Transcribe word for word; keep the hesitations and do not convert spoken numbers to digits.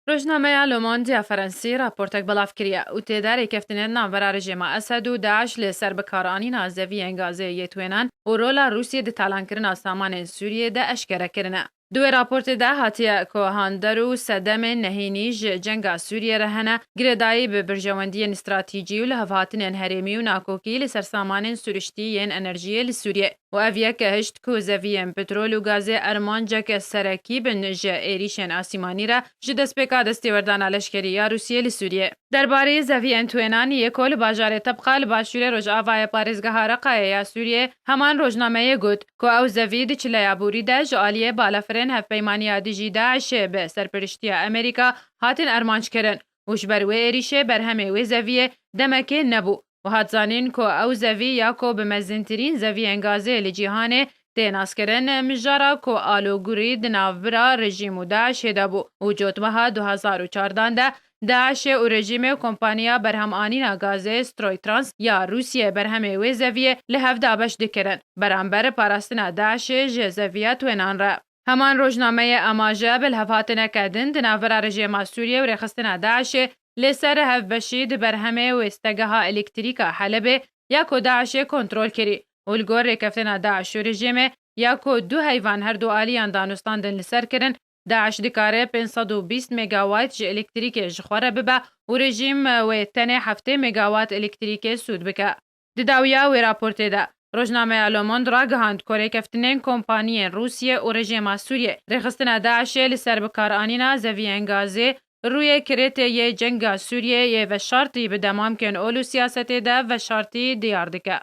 Rojnameya Le Monde ya Ferensî raportek belav kiriye û tê de rêkeftinên navbera rejîma Esed û DAIŞ li ser bikaranîna zeviyên gazê yê twênan û rola Rûsiyê di talankirina samanên Sûriyê de eşkere kirine. Di wê raportê de hatiye ku hander û sedemên nehênî ji cenga Sûriyê re hene, girêdayî bi berjewendiyên stratejî û lihevhatinên herêmî û nakokî li ser samanên siruştî yên enerjiyê li Sûriyê. Û ev yek hişt ku zeviyên petrol û gazê armanceke serekî bin ji êrîşên asîmanî re ji destpêka destêwerdana leşkerî ya Rûsiyê li Sûriyê. Derbarê zeviyên twênan yê ku li bajarê Tebqa li başûrê rojavayê parêzgeha Reqayê ya Sûriyê, heman rojnameyê got ku ew zevî di çileya borî de ji aliyê balafirên Hevpeymaniya Dijî DAIŞê bi serpiriştiya Amerîka hatin armanc kirin û ji ber wê êrîşê berhemê wê zeviyê demekê nebû û hat zanîn ku ew zevî ya ku bi mezintirîn zeviyên gazê li cîhanê tê naskirin, mijara ku alogurî di navbira rejîm û DAIŞê de bû û cotmeha du hazar û çardan de DAIŞê û rejîmê û kompaniya berhemanîna gazê Stroytrans ya Rûsiyê berhemê wê zeviyê li hev dabeş dikirin. Beramber parastina DAIŞê ji zeviya twênan re. Heman rojnameyê amaje bi lihevhatineke din di navbera rejêma Sûriyê û rêxistina DAIŞê li ser hevbeşî di berhemê wêstegeha elektrîka Helebê ya ku DAIŞê kontrol kirî û li gor rêkeftina DAIŞ û rejîmê ya ku du heyvan her du aliyan danûstandin li ser kirin, DAIŞ dikare pênc sed û bîst megawayt ji elektrîkê ji xwe re bibe û rejîm wê tenê heftê megawat elektrîkê sûd bike. Di dawiya wê raportê de, rojnameya Le Monde ragihand ku rêkeftinên kompaniyên Rûsiyê û rejêma Sûriyê rêxistina DAIŞê li ser bikaranîna zeviyên gazê rûyê kirêtê yê cenga Sûriyê yê veşartî bi demamkên ol û siyasetê de veşartî diyar dike.